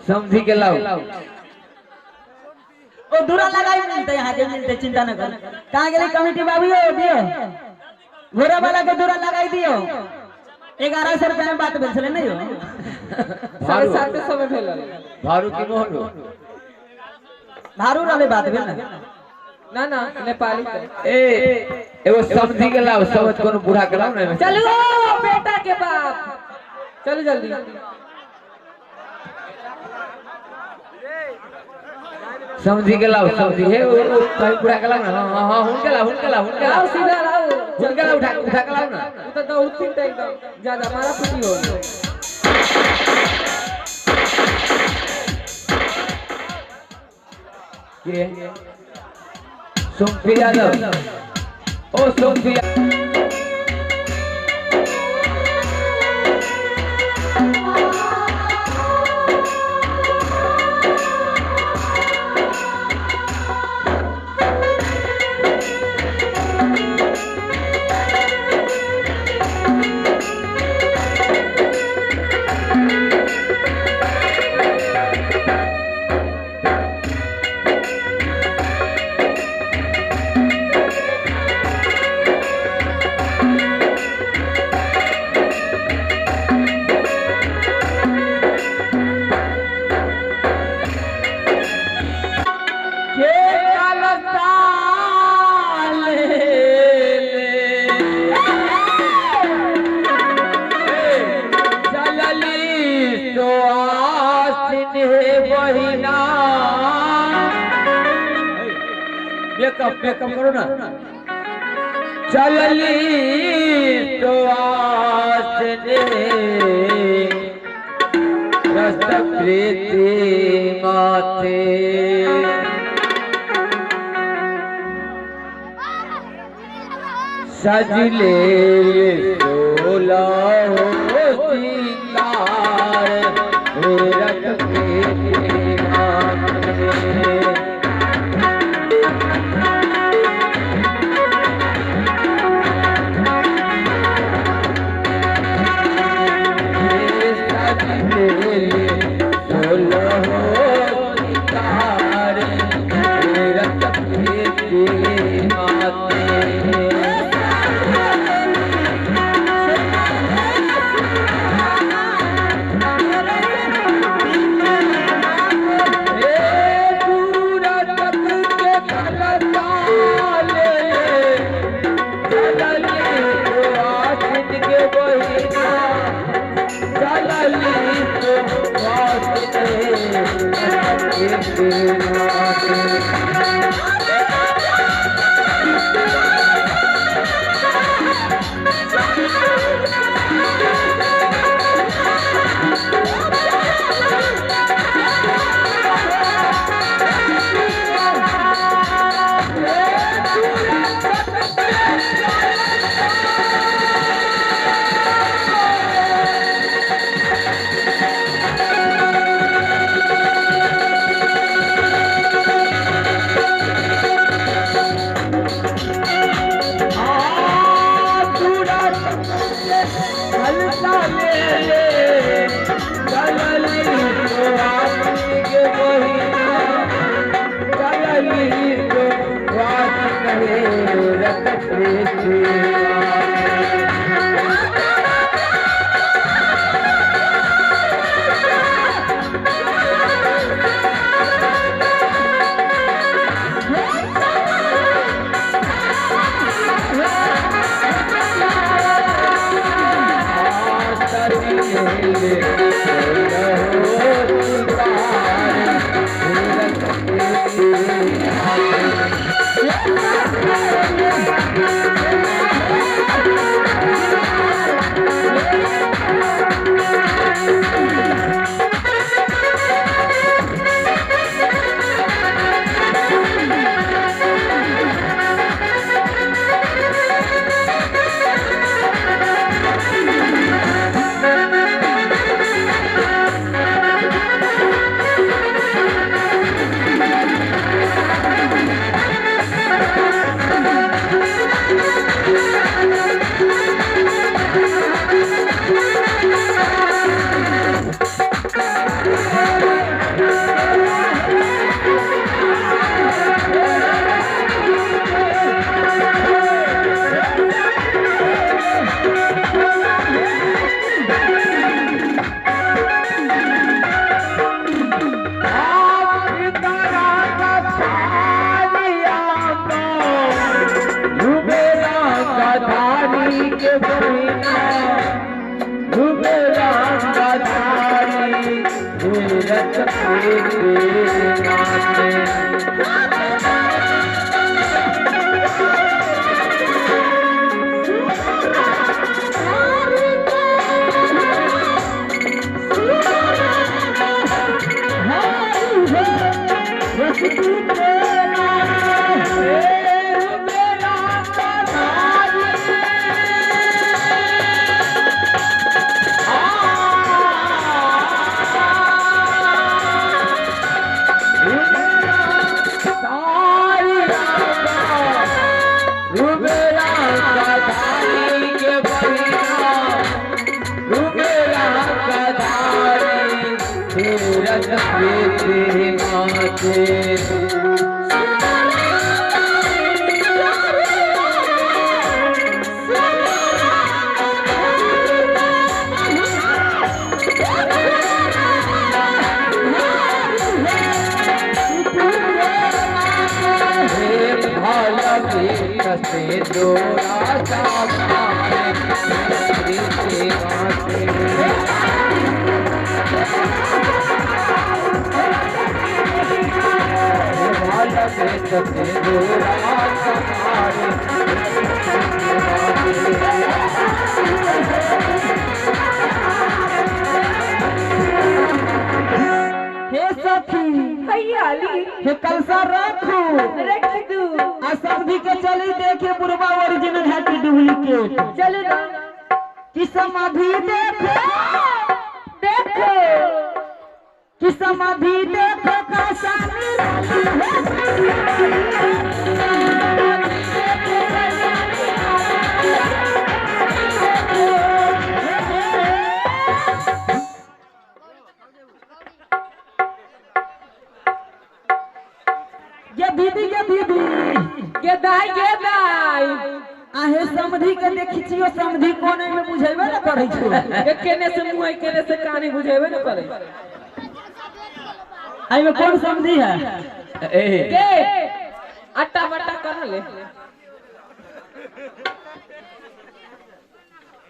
समझी के लाओ। ओ दूरा लगाई मिलते यहाँ के मिलते, चिंता न कर। कहाँ गेले कमिटी बाबू यो दियो घोड़ा वाला के दूरा लगाई दियो। 1100 रुपया में बात भेल छले नहीं हो। 750 में भेल। भारू की मोहन भारू रहले बात भेल ना। ना ना नेपाली। ए एगो समझी के लाओ, समझ कोनो बूढ़ा के लाओ ना। चलो बेटा के बाप चलो जल्दी। समझी के लाओ, समझी हे ओ कहीं बूढ़ा के लाओ ना। हां हां हुनके लाओ, हुनके लाओ, हुनके लाओ, सीधा लाओ, हुनके लाओ, उठा उठा के लाओ ना। उ त दौड़थिन त एकदम ज्यादा मारा पीटी हो। के सोमपी यादव, ओ सोमपी मेकअप करो ना। चलली तो आसने रस प्रीति माथे सजले सोला हो सिंगार रस प्रीति माथे। Yeah. हे सखी हे कलसा रखू रख दू आ समधी के चली देखे बुढ़वा ओरिजिनल है कि डुप्लीकेट। चलो ना कि समाधि देखो देखो कि समाधि देखो कैसा ये दीदी ये दीदी ये दाई ये दाई आहे समधी के देखी छियो समधी कोने में बुझेबे न करै छो। ये केने से मुंह है केने से कानी बुझेबे न करै। आई में कौन समधी है? ए के अट्टा बट्टा कर ले।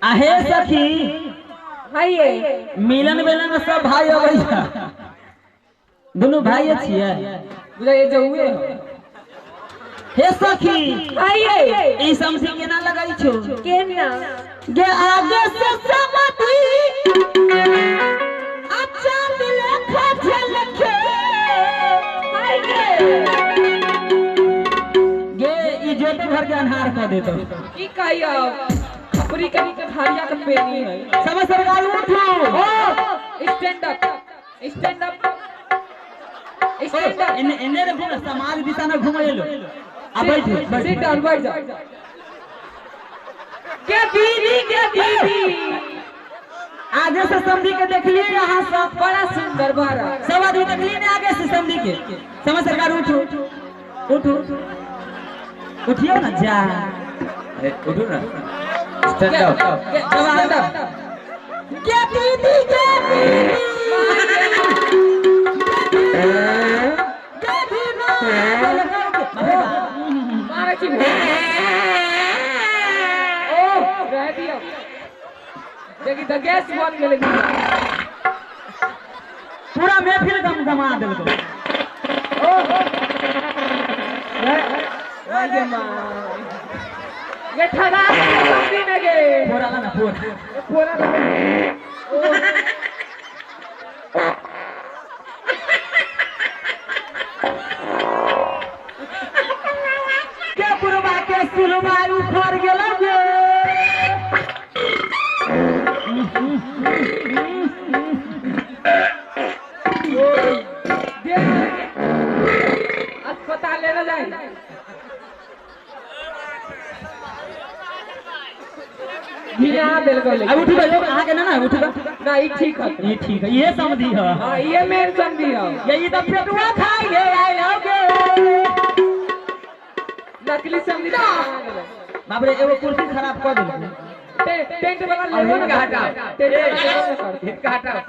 आहे सखी हाइए मिलन बेलन में सब भाई अबै छै दोनों भाई छियै बुझाइए जे हुए हो। हे सखी हाइए ई समधी केना लगै छो केना गे आगे से समधी अच्छा लेखा झलके हाइए गे ई जोते भर के अन्हार क देतो। की कहियो खपरी के खारिया के पेनी है। सब सरकार उठो ओ stand up stand up stand up. एने एने रे घूम समाज दिशा न घुमेलो आ बैठो सीट डाउन बैठ जाओ। के दीदी के दीदी आगे से समधी के देखलिए यहाँ सब बड़ा सुंदर बड़ा सब आदमी देखलिए ने आगे से समधी के। समझ सरकार उठो उठो उठियो ना जा उठो ना स्टैंड अप स्टैंड अप। के दीदी के दीदी के दीदी मारे छी ओ रह दियो देखी त गैस बन गेलै पूरा महफिल गम गमा देलको। ओ माय गे माय ये ठगा समधी में गे पूरा ना पूरा पूरा ओ के बुढ़वा के सुलवाई उखड़ गेल गे। अस्पताल लेना जाए अब उठू भाई अहाँ के ना ना उठू ना ई ठीक है ई ठीक है ये समधी है। हां ये मेन समधी है ये तो पेटुआ खाई ले आइल हो गे नकली समधी। बाप रे एगो कुर्सी खराब कर देलको। टेंट वाला लेबो ना हटाओ इनका हटाओ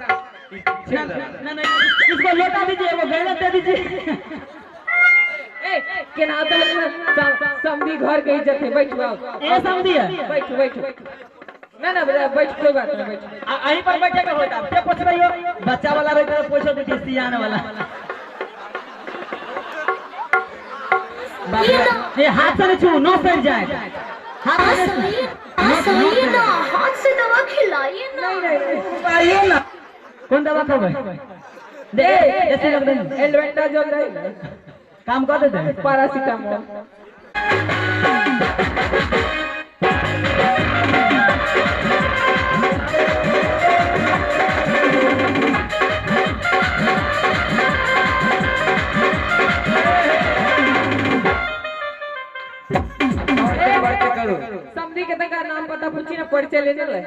ना ना इसको लौटा दीजिए वो गैलत दे दीजिए। ए केना तो समधी घर के इज्जत है। बैठो ए समधी है बैठो बैठो ना ना बैठ कोई बात नहीं बैठ। अहीं पर बैठे के होता के पूछबै हो बच्चा वाला रहे तो पूछो तो सियान वाला। बाप रे हाथ से छू नो सर जाए। हाथ से ना हाथ से दवा खिलाइए ना। नहीं नहीं पाइए ना। कौन दवा खाबे दे ऐसे लग रही एल्वेंडाजोल नहीं काम कर देते पैरासिटामोल। समधी के तका नाम पता पूछी ना परिचय लेने ले।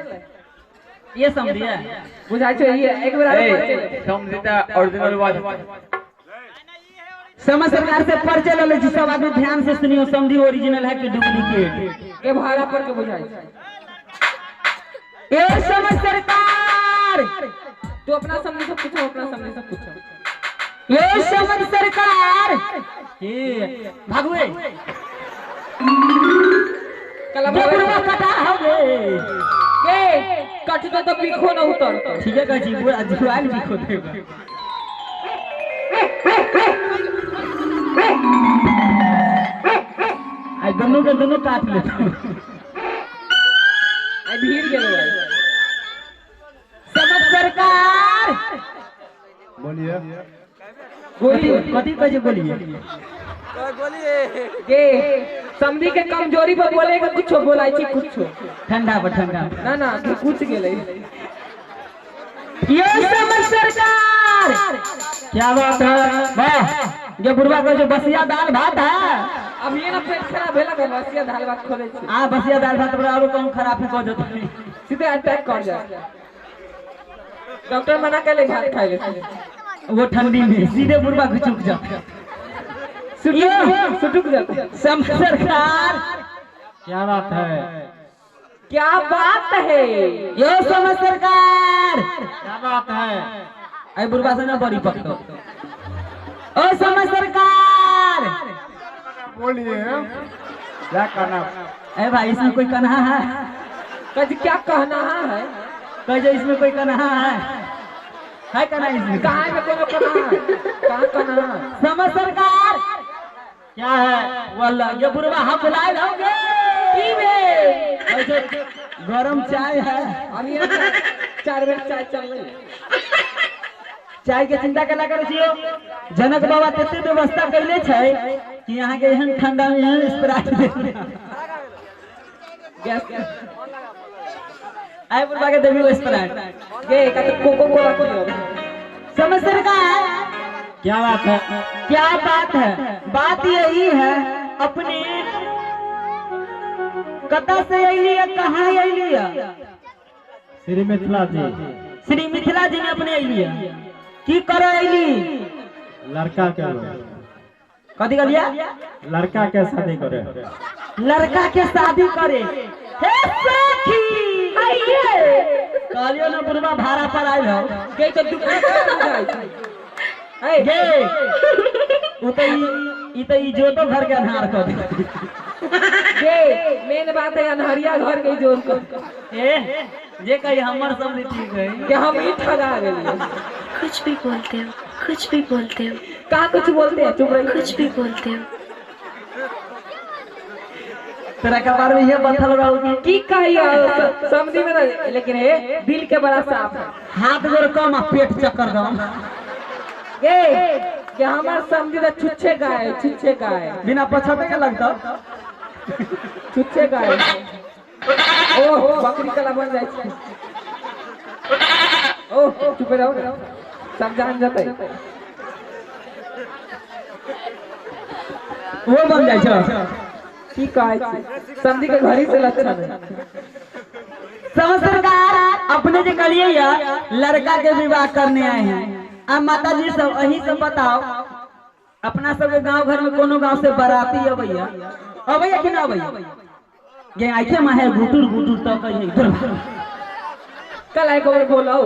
ये समधी है बुझाय छै ये एक बार परिचय समधी त ओरिजिनल बात समझ सरकार से परिचय ले ले छी। सब आदमी ध्यान से सुनियो समधी ओरिजिनल है कि डुप्लीकेट के भाड़ा पर के बुझाय छै। ए समझ सरकार तू अपना समधी से पूछो अपना समधी से पूछो। ए समझ सरकार की भागुए कला कटा हवे के कट तो बिखो न उतर। ठीक है कहै छी पूरा जुआल बिखो देबा। आई दोनों के दोनों काट लेते आई भीड़ गेलो भाई। समझ सरकार बोलिए गोली कथी कहै छै बोलिए के समधी के कमजोरी पर बोलेगा कुछो बोलाई छी कुछो ठंडा पर ठंडा ना ना कुछ गेलै। ये समझ सरकार क्या बात है वाह ये बुढ़वा को जो बसिया दाल भात है अब ये ना पेट खराब भेला के बसिया दाल भात खोले छी। हां बसिया दाल भात बड़ा और कौन खराब है को जत सीधे अटैक कर जाए। डॉक्टर मना कर ले भात खाए ले वो ठंडी में सीधे बुढ़वा को चुक जाता सुटुक जाता। समझ सरकार क्या बात है क्या बात है यो समझ सरकार क्या बात है आई बुढ़वा से ना बड़ी पकड़ो। ओ समझ सरकार बोलिए क्या कहना ए भाई इसमें कोई कन्हा है कज क्या कहना है कह जो इसमें कोई कन्हा है कन्हा इसमें कहाँ में कोनो कन्हा है कहाँ कन्हा समझ सरकार क्या है वाला ये बुढ़वा हम बुलाए होंगे की बे गरम चाय है अभी चार बेर चाय चल रही। चाय के चिंता केना करै छियो जनक बाबा तते व्यवस्था कैले छै कि यहाँ के एहन ठंडा में एहन स्प्राइट दे गैस आइ बुढ़वा के देबी स्प्राइट गे का तो कोको कोला पियो। समझ सरकार क्या बात है क्या बात है बात यही है अपने कता से अइली है कहाँ अइली है श्री मिथिला जी। श्री मिथिला जी ने अपने अइली है की करे अइली लड़का के कथी कहलिया लड़का के शादी करे लड़का के शादी करे। हे सखी आइए कहलियो ना बुढ़वा भाड़ा पर आइल हो के तो डुप्लीकेट बुझाय छै गे उ त ई त ई जोतो घर के अन्हार कर दे गे मेन बात है अन्हरिया घर के जोर को ए जे कही हमर सब ठीक है के हम ही ठगा गेलिए। कुछ भी बोलते हो कुछ भी बोलते हो का कुछ बोलते हैं चुप रहिए कुछ भी बोलते हो तेरा कपार में ये बथल रहू की कहियो समझी में ना लेकिन हे दिल के बड़ा साफ है हाथ गोर कम आ पेट चक्कर दम गे के हमर समझी त छुच्छे गाय छुच्छे गाय बिना पछते के लगता छुच्छे गाय। ओह बकरी कला बन जाय छै। ओह चुप रहो सब जान जतै वो बन जाय छै की कहै छी समझी के घड़ी से लक्षण है। समझ सरकार अपने जे कहलिए या लड़का के विवाह करने आए हैं आ माता जी सब अही सब बताओ अपना सब के गांव घर में कोनो गांव से बाराती अबैया अबैया कि ना अबैया गे आइखे माहे गुटुर गुटुर त कहिए कल एक बार बोलो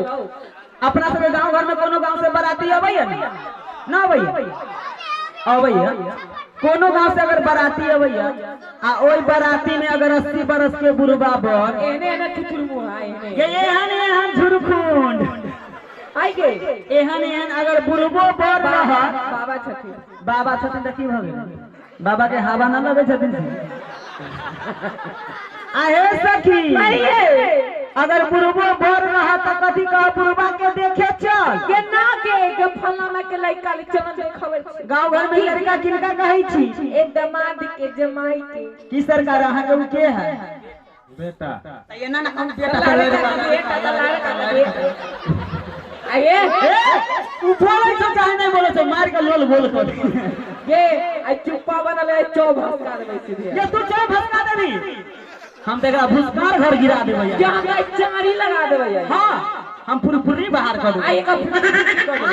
अपना सब के गांव घर में कोनो गांव से बाराती अबैया ना अबैया अबैया कोनो गांव से अगर बाराती अबैया आ ओई बाराती में अगर 80 बरस के बुढ़बा बर एने एने थुथुर मुहा एने ये एहन एहन झुरखुंड आई गे एहन एहन अगर बुढ़बो बर रहत बाबा छथिन। बाबा छथिन त की भ गेल? बाबा के हवा न लगे छथिन। आहे सखी अगर बुढ़बो बर रहत त कथी कह बुढ़बा के देखे चल के ना के फलाना के लइका ले चलन देखबै छी। गांव घर में लड़का किनका कहै छी? ए दमाद के जमाई के। की सरकार अहाँ के उ के है? बेटा। त एना ना हम बेटा बेटा त लड़का बेटा आये उ बोलै छौ चाहे नहीं बोलै छौ मार के लोल बोल कर ये आ चुप्पा बनल है चौ भसका देबै सीधे। ये तू चौ भसका देबी? हम त एकरा भुसकार घर गिरा देबै। के हम चारी लगा देबै। हां हम फुरफुरी बाहर कर देबै। आई का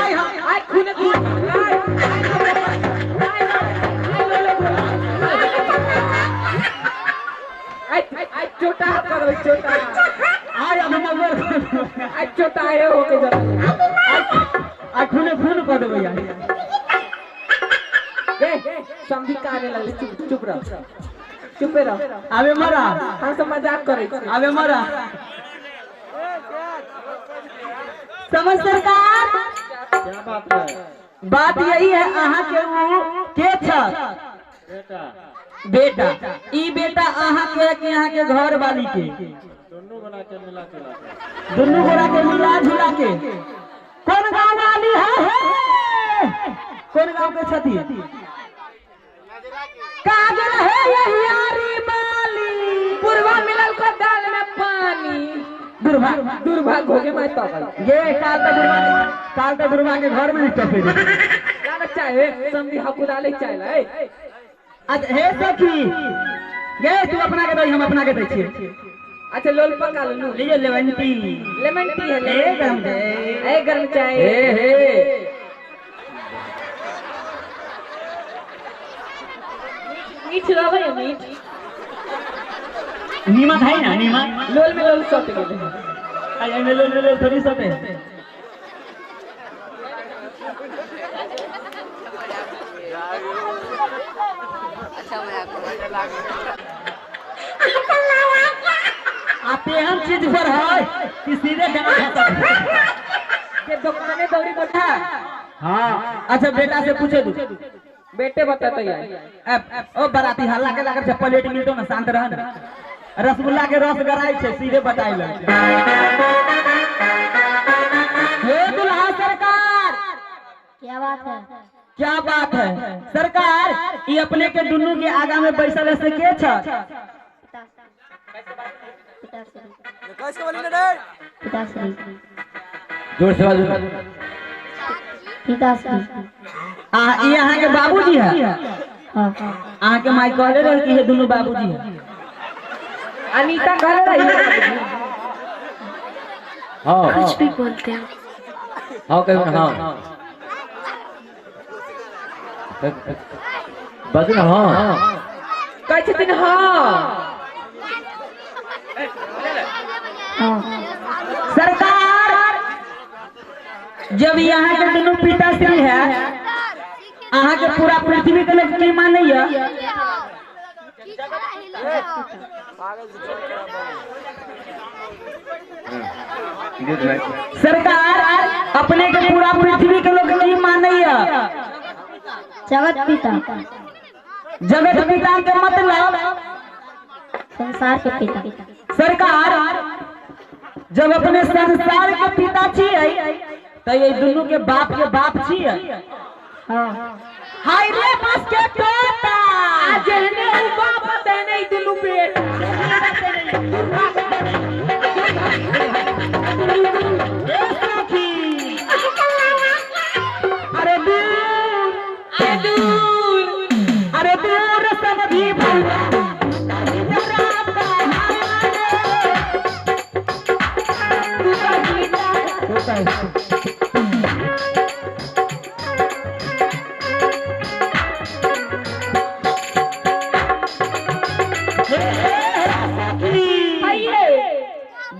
आई हम आई खूने खून आई आई आई चोटा कर देबै चोटा। आई अब हम मगर आई चोटा आए हो के जरा आई खूने खून कर देबै। ए समझी काने लगले चुप चुप रह चुपे रह। आबे मरा हम सब मजाक करै छी। आबे मरा समझ सरकार क्या बात है? बात यही है अहाँ के उ के छ? बेटा। बेटा। ई बेटा अहाँ के कि अहाँ के घर वाली के? दोनों गोरा के मिला जुला के। दोनों गोरा के मिला जुला के। कौन गांव वाली है? कौन गांव के छथी? कागल है यही माली बुढ़वा मिलल को दाल में पानी। दुर्भाग दुर्भाग हो गए मैं तब ये काल त बुढ़वा के घर में नहीं टपे ना चाहे समझी हकुदा ले चाहे ले। अच्छा हे सखी ये तू अपना के दई हम अपना के दै छियै। अच्छा लोल पका लो लीजिए लेमन टी। लेमन टी है ए गरम ए गरम चाय हे हे मीठ रहै है मीठ नीमक है ना नीमक लोल में लोल सट गेलै। आई में लोल में लोल थोड़ी सटे। आप एहन चीज पर है कि सीधे डांट खसा के दुकाने दौड़ी बैठा। हां अच्छा बेटा से पूछे दू बेटे बताते यार। ओ बराती हल्ला के लागल छै प्लेट मिलतो ना शांत रह ना। रसगुल्ला के रस गराई छै सीधे बताइ लग। हे दुल्हा सरकार क्या बात है? क्या बात है सरकार ई अपने के दुनू के आगा में बैसल है से के छ? पिताश्री। जोर से बाजू। पिताश्री। आ ई अहाँ के बाबूजी है? हां। अहाँ के माई कहले रहे कि हे दुनू बाबूजी है। अनीता कहले रही। हां कुछ भी बोलते हो। हां कहियो ना। हां बाजू ना। हां कहै छथिन। हां सरकार जब यहाँ के दोनों पिताश्री है अहाँ के पूरा पृथ्वी के लोग की मानैया? सरकार अपने के पूरा पृथ्वी के लोग की मानैया? जगत पिता। जगत पिता के मतलब संसार के पिता। सरकार जब अपने संसार के पिता छियै त ये दुनू के बाप छियै। हां हाय रे बस के तोता आ जेहने उ बाप तेहने ई दुनू बेटा। ए सखी अरे दूर अरे दूर अरे दूर समझी भैया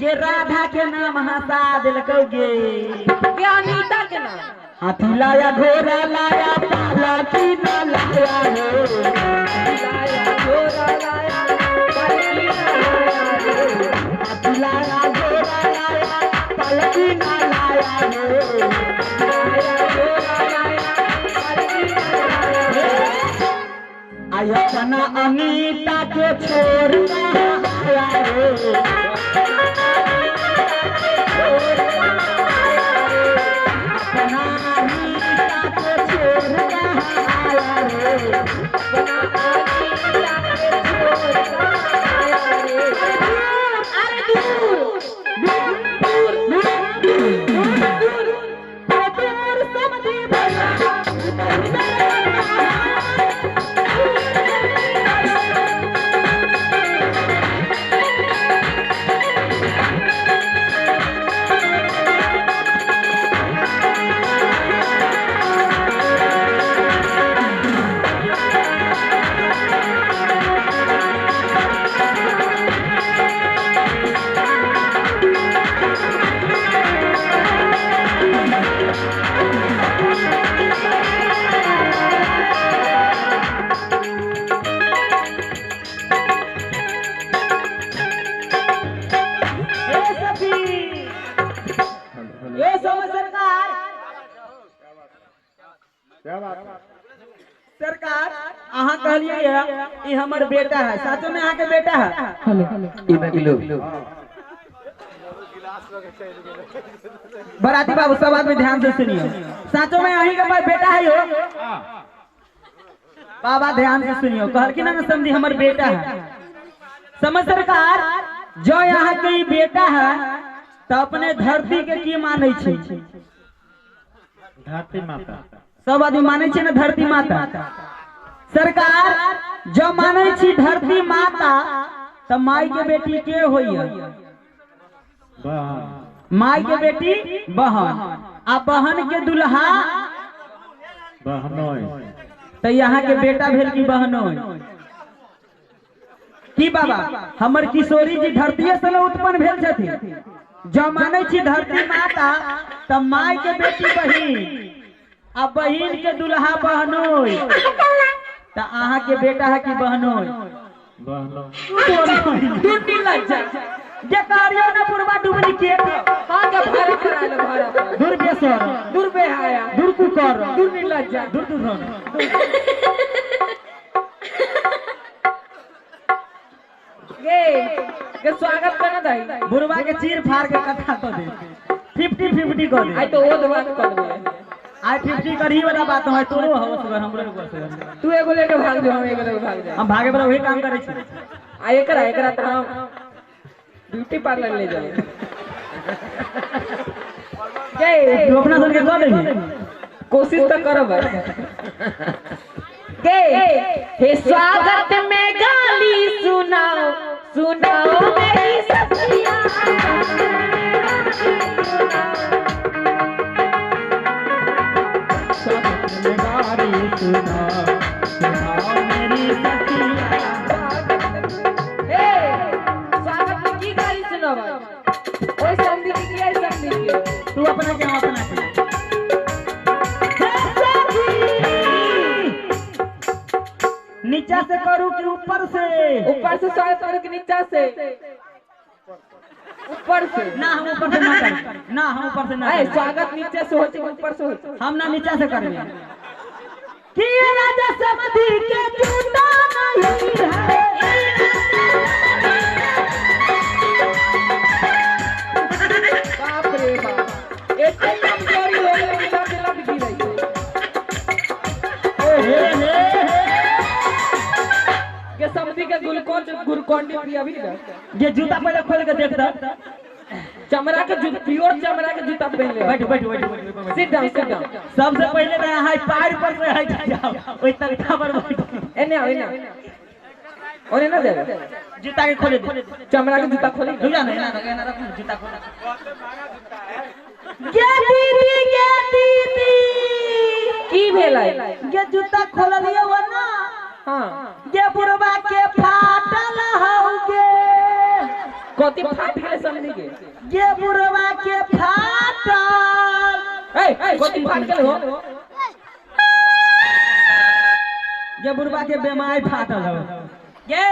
ये राधा के नाम हंसा दिलकौ गे, ये अनीता के नाम। हाथी लाया घोड़ा लाया। पालकी ना लाया हो। लाया गोरा लाया पालकी ना लाया रे। बापू लाया गोरा लाया पालकी ना लाया हो। लाया गोरा लाया पालकी ना लाया रे। आई अपना अनीता के छोड़ आया रे। अपना अनीता के छोड़ आया रे। अपना अनीता के छोड़ आया रे। अरे दूर दूर दूर दूर दूर दूर समझी भैया। ये समय सरकार क्या बात है? सरकार अहाँ कहलिए ये हमर बेटा है, साचो में अहाँ के बेटा है। ई में लो बराती बाबू सब आदमी ध्यान से सुनियो, साचो में अहीं के पास बेटा है हो। बाबा ध्यान से सुनियो, कहलखिन ना समझी हमर बेटा है। समझ सरकार जो यहाँ के ई बेटा है तो अपने धरती के की मानै छी? धरती माता। सब आदमी मानै छी ना धरती माता? सरकार जो मानै छी धरती माता तो माई के बेटी के होइए? माई के बेटी बहन, आ बहन के दुल्हा बहनोई। तो यहाँ के बेटा भेल की बहनोई? की बाबा हमर किशोरी जी धरतीये से उत्पन्न भेल छथिन। जो मानै छी धरती माता तो माई के बेटी बहिन, आ बहिन के दुल्हा बहनोई। तो अहाँ के बेटा है कि बहनोई? डुंडी लग जा जे कार्यो न पुरवा डुप्लीकेट। हां के भाड़ा पर आयल भाड़ा पर। दूर बेसर दूर बेहाया दूर कुकर दूर निर्लज्जा दूर दूर। गे के स्वागत करना दाई बुरवा के चीर फाड़ के कथा कर दे। 50-50 कर दे। आई तो ओ दवा कर दे। आई 50 करही वाला बात है तोरो हो सुगर हमरो एगो तू एगो लेके भाग जो हम एगो लेके भाग जा। हम भागे वाला वही काम करे छी। आ एकरा एकरा त हम ब्यूटी पार्लर ले जाए। के तू अपना सन के कर देबी? कोशिश त करब। के हे स्वागत में गाली सुनाओ सुनाओ मेरी सखिया। गाली सुनाओ सुनाओ मेरी सखिया। हे स्वागत में की गाली सुनाओ? ओए समधी की आई समधी की तू अपना के हम अपना के। नीचा से करू कि ऊपर से? ऊपर से स्वागत करू कि नीचा से? ऊपर से ना, हम ऊपर से ना करें ना, हम ऊपर से ना। अरे स्वागत नीचे से हो चाहे ऊपर से हो, हम ना नीचा से करेंगे। कि राजा समधी के जूता नहीं है। बाप रे बाप, इतने कमजोरी हो गए कि सब लप गिर रही है। ओ हे हे के समधी के ग्लूकोज ग्लूकोन डी पिया भी ना। ये जूता पहले खोल के देखता, चमड़ा के जूता, प्योर चमड़ा के जूता पहन ले। बैठ बैठ बैठ बैठ, सिट डाउन सिट डाउन। सबसे पहले तो हाय पैर पर से हट जाओ, ओई तख्ता पर बैठ। एने आओ एने ओने ना दे, जूता के खोले दे, चमड़ा के जूता खोले। रुक जा ना ना रख जूता खोल। गे दीदी गे दीदी की भेलै? गे जूता खोललियो व ना। हां गे बुरबा के फाटल हौ गे। कथी फाट गेलै समझी के? गे बुरबा के फाटल। ए कथी फाट गेलै हो? जे बुढ़वा के बेमारी फाटल हो ये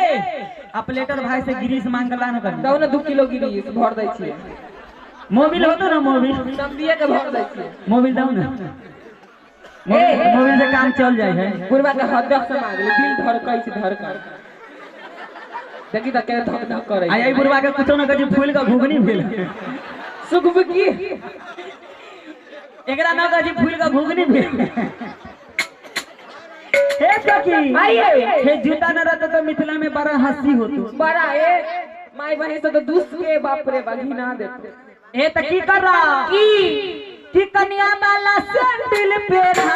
अपलेटर भाई से गिरीश मांग ला न कर दौ ना 2 किलो गिरीश भर दै छियै। मोबिल होतो ना मोबिल समधिए के भर दै छियै। मोबिल दौ ना, मोबिल से काम चल जाए है। बुढ़वा के हदक से मांगले दिल धड़कै छै धड़कै। देखी त के धक धक करै। आई बुढ़वा के कुछो न कहि फूल का घुघनी भेल सुखबुकी एकरा न कहि फूल का घुघनी भेल। हे सखी हे जूता न रहता तो मिथिला में बड़ा हंसी होतो। बड़ा ए माई बहन से तो दुस के बाप रे बाघी ना देते। ए त की कर रहा की कन्या वाला सैंडल पेरा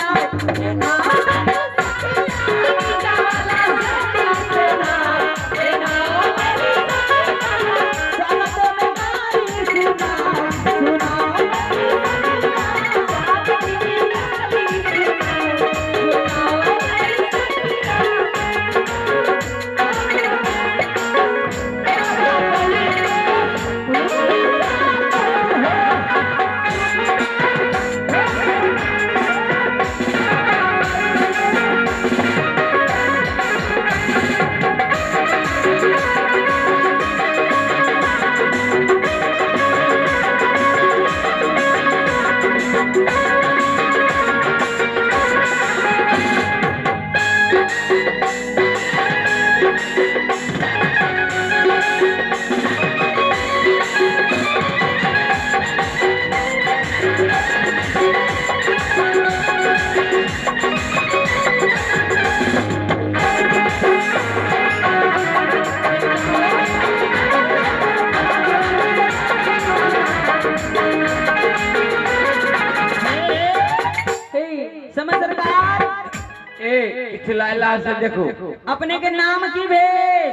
से देखो अपने के नाम की भेल,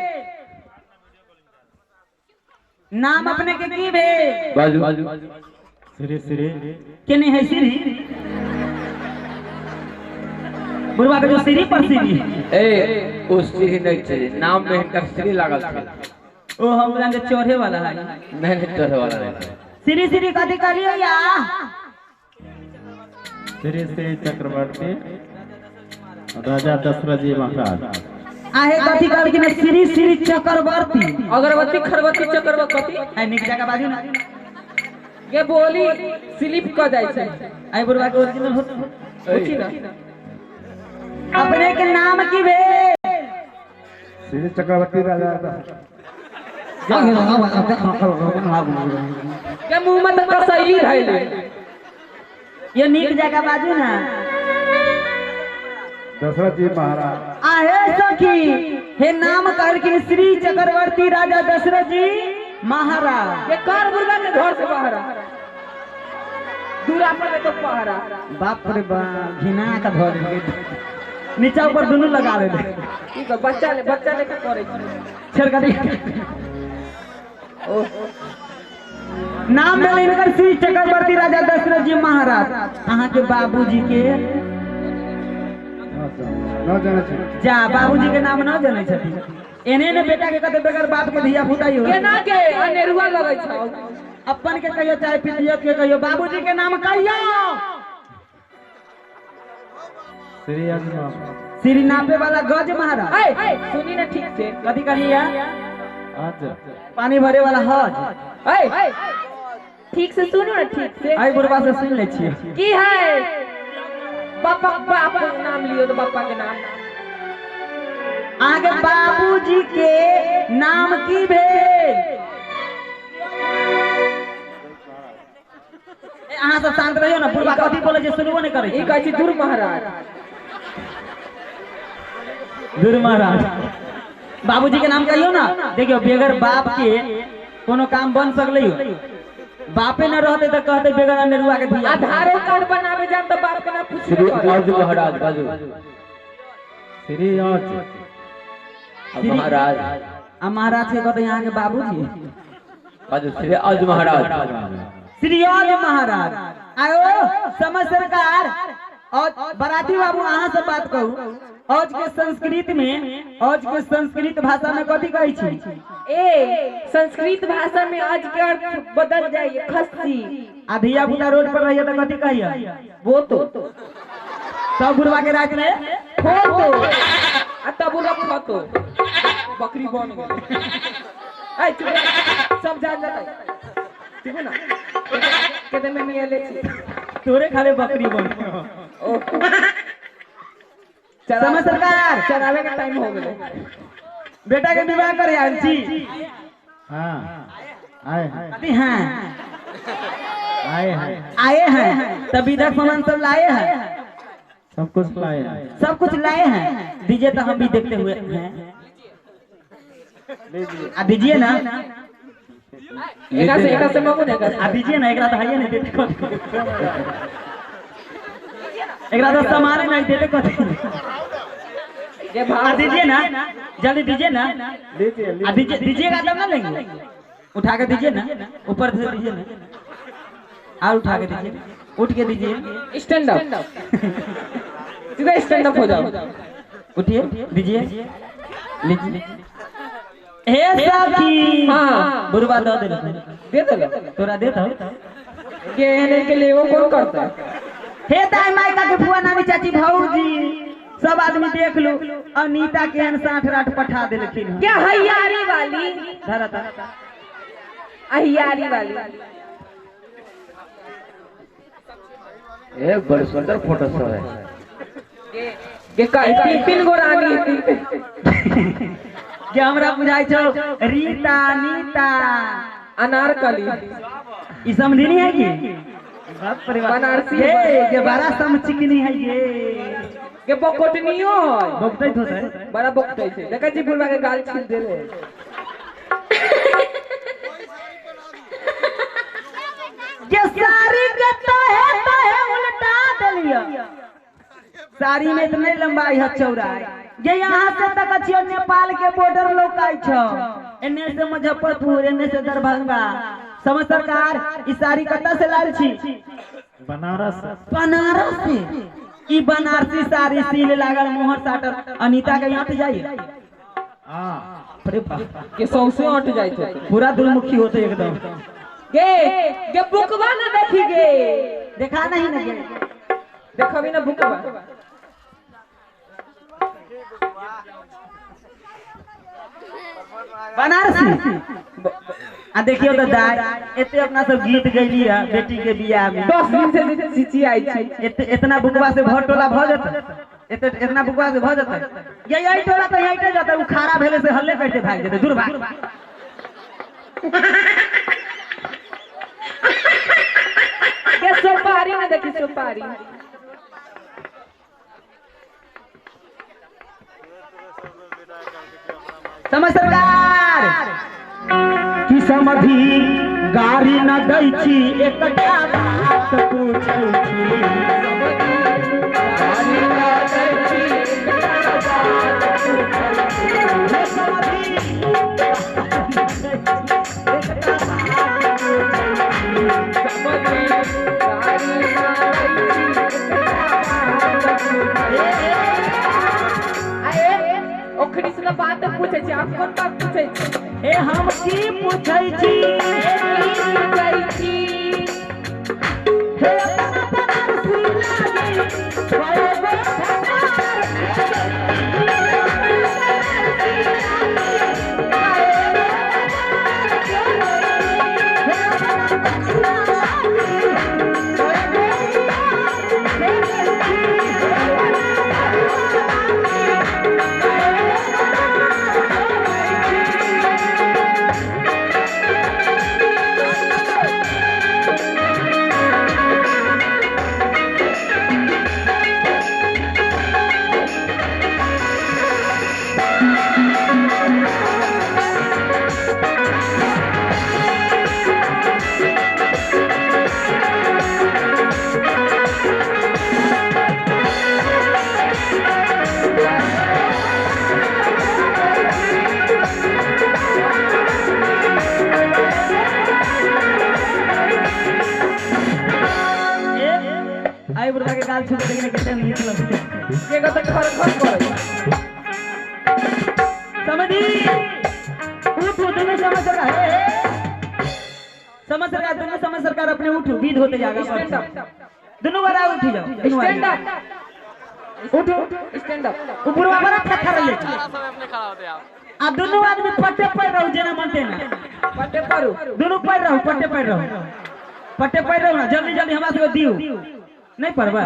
नाम अपने के की भेल बाजू श्री श्री के नहीं है श्री बुढ़वा के जो श्री पर श्री ए ओ श्री नहीं चाहिए नाम में इनका श्री लागल छै। ओ हम रंग चढ़े वाला है नहीं नहीं चढ़े वाला नहीं। श्री श्री कथि कहलियो या श्री श्री चक्रवर्ती राजा दशरथ जी महाराज। आहे कथि कहलखिन श्री श्री चक्रवर्ती अगरबत्ती खरबत्ती चक्रवर्ती आई निक जगह बाजू ना के बोली स्लिप क जाय छै। आई बुढ़वा के ओरिजिनल होत पूछी ना अपने के नाम की भेल श्री चक्रवर्ती राजा के मुंह में त कसैली धैले ये निक जगह बाजू ना दशरथ जी महाराज। आहे सखी हे नाम कहलखिन श्री चक्रवर्ती राजा दशरथ जी महाराज। ये कर बुढ़वा के घर से बाहर दूरा पर तो पहरा बाप रे बाप घिना का धर नीचा ऊपर दोनों लगा ले की बच्चा ले बच्चा लेखा करे छेड़ कर ओ नाम भेल इनकर श्री चक्रवर्ती राजा दशरथ जी महाराज। अहाँ के बाबूजी के जा बाबूजी के नाम न जानै छथिन एने ने बेटा के कहते बगैर बाप के धिया पुता हो केना के अनेरुआ लगै छौ अपन के कहियो चाहे पितियत के कहियो बाबूजी के नाम कहियो। श्री अजमा श्री नापे वाला गज महाराज। ए सुनी ना ठीक से कथि कहिया आज पानी भरे वाला हज। ए ठीक से सुनू ना ठीक से आई बुढ़वा से सुन ले छियै की है पापा बाप नाम लियो तो पापा के नाम। आगे बाबूजी के नाम की भेल अहाँ सब शांत रहियो ना बुढ़वा कथि बोले जे सुनबो नहीं करे ई कहै छी दूर महाराज दूर महाराज बाबूजी के नाम कहियो ना। देखियो बगैर बाप के कोनो काम बन सकलै हो बापे न रहते त कहते बगैर अनेरुआ के धिया आधारो कार्ड बनावे जाम त बाप के नाम पूछबे श्री करे। अर्ज महाराज बाजू श्री अर्ज महाराज आ महाराज के कहते यहाँ के बाबूजी बाजू श्री अर्ज महाराज श्री अर्ज महाराज। आयो समझ सरकार और बराती बाबू अहाँ से बात कहू आज के संस्कृत में आज के संस्कृत भाषा में कथि कहै छी ए संस्कृत भाषा में आज के अर्थ बदल जाइए खस्सी आ धिया पुता रोड पर रहिए त कथि कहिए वो तो सब बुढ़वा के रात में हो तो। आ तब उ रखतो बकरी बन गेल। ए चुप, सब जान जाता ठीक ना केते में मिले छी तोरे खाले बकरी बन। ओ समय सरकार चरावे के टाइम हो गेलै। बेटा के विवाह करे आयल छी। हां आए हैं। हां आए हैं, आए हैं तब विधक सामान सब लाए हैं, सब कुछ लाए हैं, सब कुछ लाए हैं। दीजिए तो हम भी देखते हुए हैं। आ दीजिए ना एकरा से, एकरा से मांगू ना, आ दीजिए ना, एकरा तो है नहीं देते कथी, एकरा तो सामान नहीं देते कथी। आ दीजिए ना, जल्दी दीजिए ना, लीजिए आ दीजिए, दीजिएगा तब ना लेंगे। उठा के दीजिए ना, ऊपर से दीजिए ना, और उठा के दीजिए, उठ के दीजिए। स्टैंड अप, सीधा स्टैंड अप हो जाओ। उठिए, दीजिए, लीजिए। हे सखी, हां बुरबा दे दे, दे दे तोरा दे दो के एने के लिए वो कौन करता। हे दाई माई का के फुआ नानी चाची भौजी सब आदमी देख लो, अनीता के हन 60 रात पठा देलखिन। क्या हयारी वाली धरा था अहियारी वाली। ए बड़ सुंदर फोटो सब है के का तीन गो रानी के हमरा बुझाई छौ रीता नीता अनारकली ई समझनी है की बनारसी हे ये बड़ा समचिकनी है ये के बकोटनियो है बकतै होतै बड़ा बकतै छै। देखै छी बुढ़वा के गाल छील देले। ये सारी के तहे तहे उल्टा देलियो। साड़ी में इतने लंबाई है चौड़ाई, ये यहाँ से तक अच्छी नेपाल के बॉर्डर लोकाई छो, एने से मुजफ्फरपुर, एने से दरभंगा। समझ सरकार ई साड़ी कतऽ से लाल छी? बनारस। बनारस से ई बनारसी साड़ी सील लागल मोहर साटर। अनीता के यहाँ पे जाइए। हां अरे बाप के सौसे अट जाइत होते, पूरा दुर्मुखी होते एकदम। गे गे बुकवा ना देखी गे, देखा नहीं ना गे, देखबी ना बुकवा। बनारसी आ देखियो तो दाई एते अपना सब गीत गैली है बेटी के बियाह में 10 दिन से चिची आई छी। एते इतना बुकवा से भर टोला भ जत, एते इतना बुकवा से भ जत। ये यही टोला तो यही जत, उ खारा भेले से हल्ले करते भाग जेते दूर भाग। के सुपारी ना देखी सुपारी। समझ सरकार की समधि गारी न दै छी एकटा बात पूछै छी। गारी न दै छी एकटा बात पूछै छी। समधि एकटा बात पूछै छी। समधि गारी न दै छी एकटा बात पूछै छी। आए ओखनी से बात पूछै छी, आप कोन बात पूछै छी? हे हम की पूछै छी, की पूछै छी? हे अपना बनारसी लागी कए गो आई बुढ़ा के गाल छू के कितने नीक लगते के गत खर खर करे। समझी उठो दोनों समझ सरकार, समझ सरकार दोनों समझ सरकार अपने उठो विध होते जाएगा। स्टैंड अप दोनों बार उठ जाओ, स्टैंड अप। उठो स्टैंड अप। ऊपर बड़ा थर ले आ दोनों आदमी पट्टे पर रहो जेना मनते ना पट्टे पर दोनों पर रहो पट्टे पर रहो पट्टे पर रहो ना जल्दी जल्दी हमरा सब दियो नहीं परवा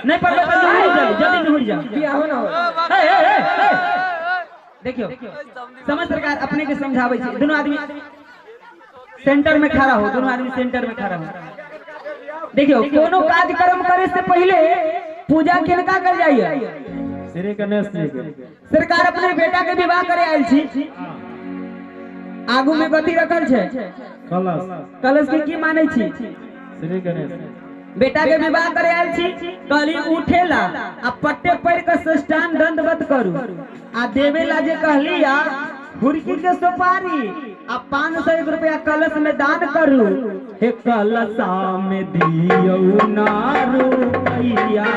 नहीं परवा तो जल्दी जल्दी नुहुर जाओ बियाह हो ना हो। ए ए ए देखियो समझ सरकार अपने के समझावे छी दोनों आदमी सेंटर में खड़ा हो दोनों आदमी सेंटर में खड़ा हो। देखियो कोनो कार्यक्रम करे से पहले पूजा किनका कर जाइए श्री गणेश जी के। सरकार अपने बेटा के विवाह करे आयल छी आगू में कथी रखल छे कलश कलश के की मानै छी श्री गणेश। बेटा के विवाह करे आयल छी कहली उठेला आ पट्टे पर के सष्टान दंडवत करू आ देवेला जे कहली आ हुरकी के सुपारी आ 501 रुपया कलश में दान करू हे कलशा में दियौ ना रुपैया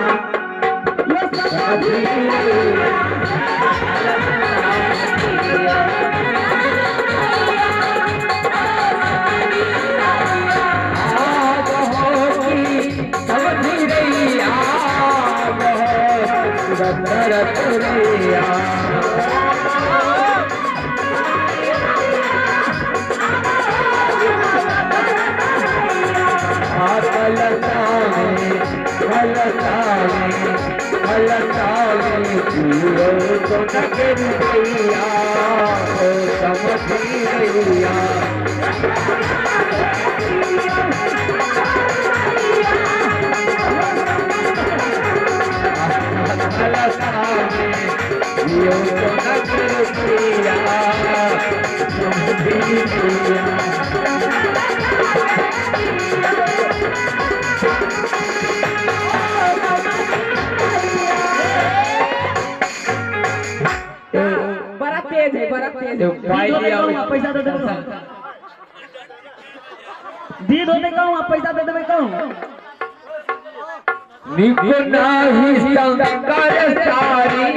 ये बड़ा तेज है बड़ा तेज है। पैसा दे देबै दी दो कहूं पैसा दे देबै कहूं निक नाही शंकर सारी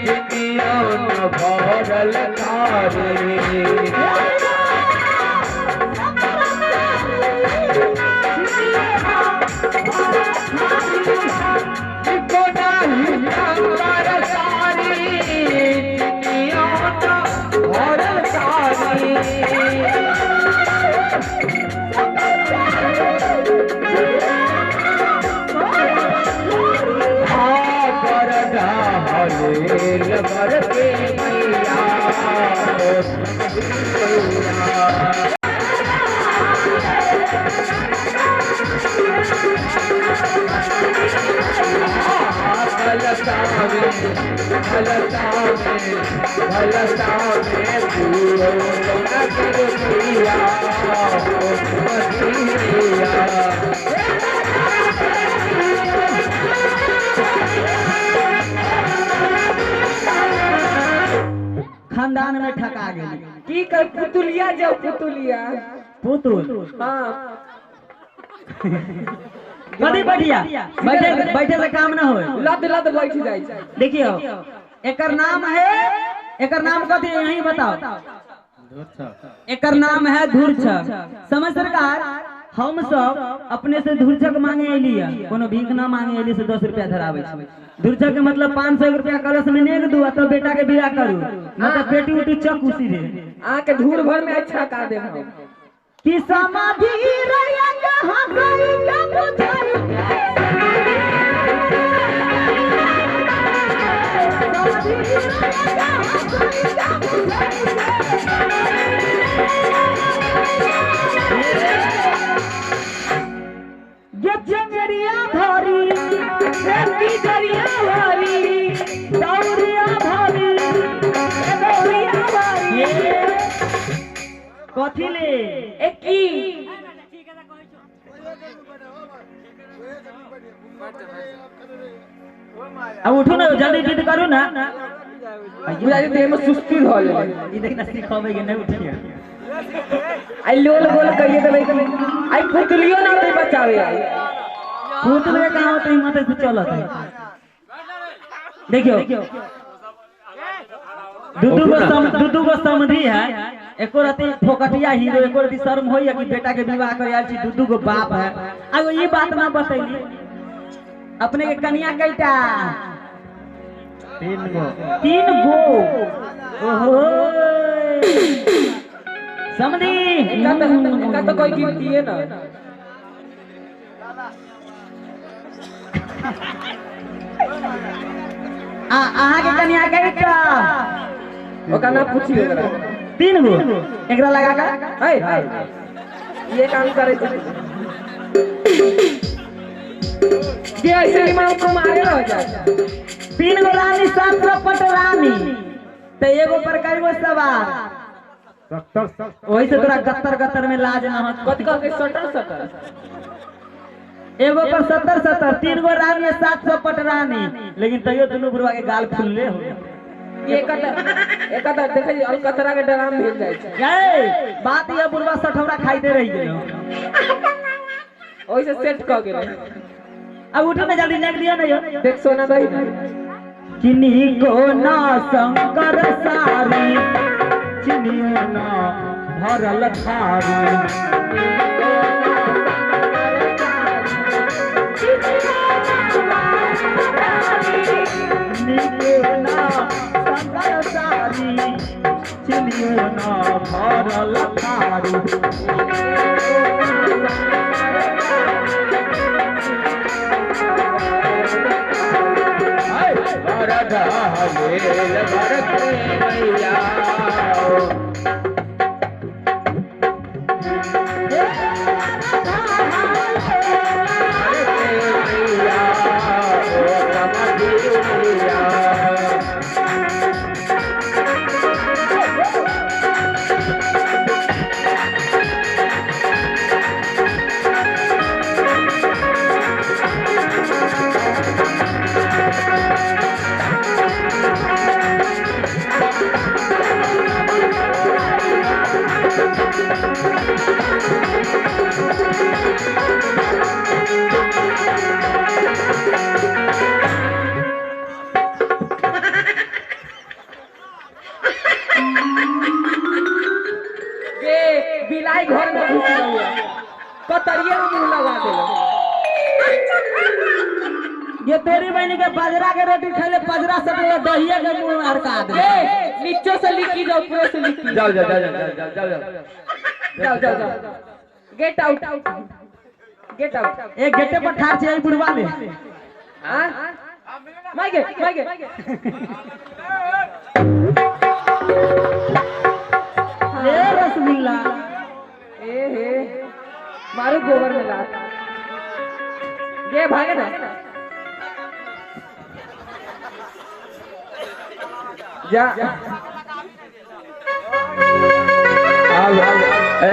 जितियन भरल थारी निक नाही शंकर सारी जितियन भरल थारी खानदान में ठका गेली की कर पुतुलिया जाओ पुतुलिया पुतुल हां बड़ी बढ़िया बैठे बैठे से काम ना होए लद लद बैठ जाय। देखियो एकर नाम है एकर नाम कथी यही बताओ एकर नाम है धुरछक। समझ सरकार हम सब अपने से धुरछक मांगे अली कोनो भीख ना मांगे अली से 10 रुपया धरावे छी। धुरछक के मतलब 500 रुपया कलश में नेक दू तो बेटा के बियाह करू मतलब बेटी उटी चक उसी रे आ के धूर भर में अच्छा का देब हम कि समाधि रैया कहां गई का बुझाई समाधि रैया कहां गई का बुझाई ये चंगरिया भारी रेती दरिया भारी दौरिया भारी दौरिया भारी कथी ले ए की अब उठो ना जल्दी जिद करू ना बुझा देह में सुस्ती धऽ ले ई देखना सिखावे के नहीं उठिया आई लोल गोल कहिए देबै आई पुतलियो ना दे बचावे आई पुतल के कहां होते हिम्मत से चलत है। देखियो दू गो समधी है एको रति फोकटिया हीरो एको रति शर्म होइया कि बेटा के विवाह करे आयल छी दू गो बाप है। आ ई बात ना बतैली अपने के कन्या कैटा 3 गो। 3 गो। ओहो समझी का तो कोई गिनती है ना। आ आहा के कन्या के का ओका ना पूछियो ओकरा। 3 गो एकरा लगा का है ये काम करे छै के ऐसे दिमाग को मारे रह जाए। 3 गो रानी 7 गो पटरानी ते एगो पर कई गो सवार 70। ओही से तोरा गत्तर गत्तर में लाज न होत। कत कह के सटर सटर एगो पर 70 70 3 गो रानी 700 पटरानी लेकिन तैयो दुनू बुढ़वा के गाल फुलले हो। एक देखै अलकतरा के डराम भेल जाय छै। ए बात ये बुढ़वा सठौरा खाइते रहि गेल ओइ से सेट क गेल। अब उठो ना जल्दी नेक दियो ना यो। देख सोना दही किन्हीं को ना शंकर सारी चिनियो ना भरल थारी ना शंकर सारी चिनियो ना भरल थारी। बिलाई घर में घुस गया कतरिए में मुंह लगा देला। ये तेरी बहनी के बाजरा के रोटी खाले पजरा से तो दहिया के मुंह में हरका दे। नीचे से लिखी जाओ ऊपर से लिखी जाओ जाओ जाओ जाओ जाओ जाओ जाओ जाओ जाओ गेट आउट गेट आउट। एक गेटे पर ठार छै बुढ़वा में। हां माइगे माइगे ए रसगुल्ला ए हे मारो गोबर में लात ये भागे ना जा आओ आओ ए।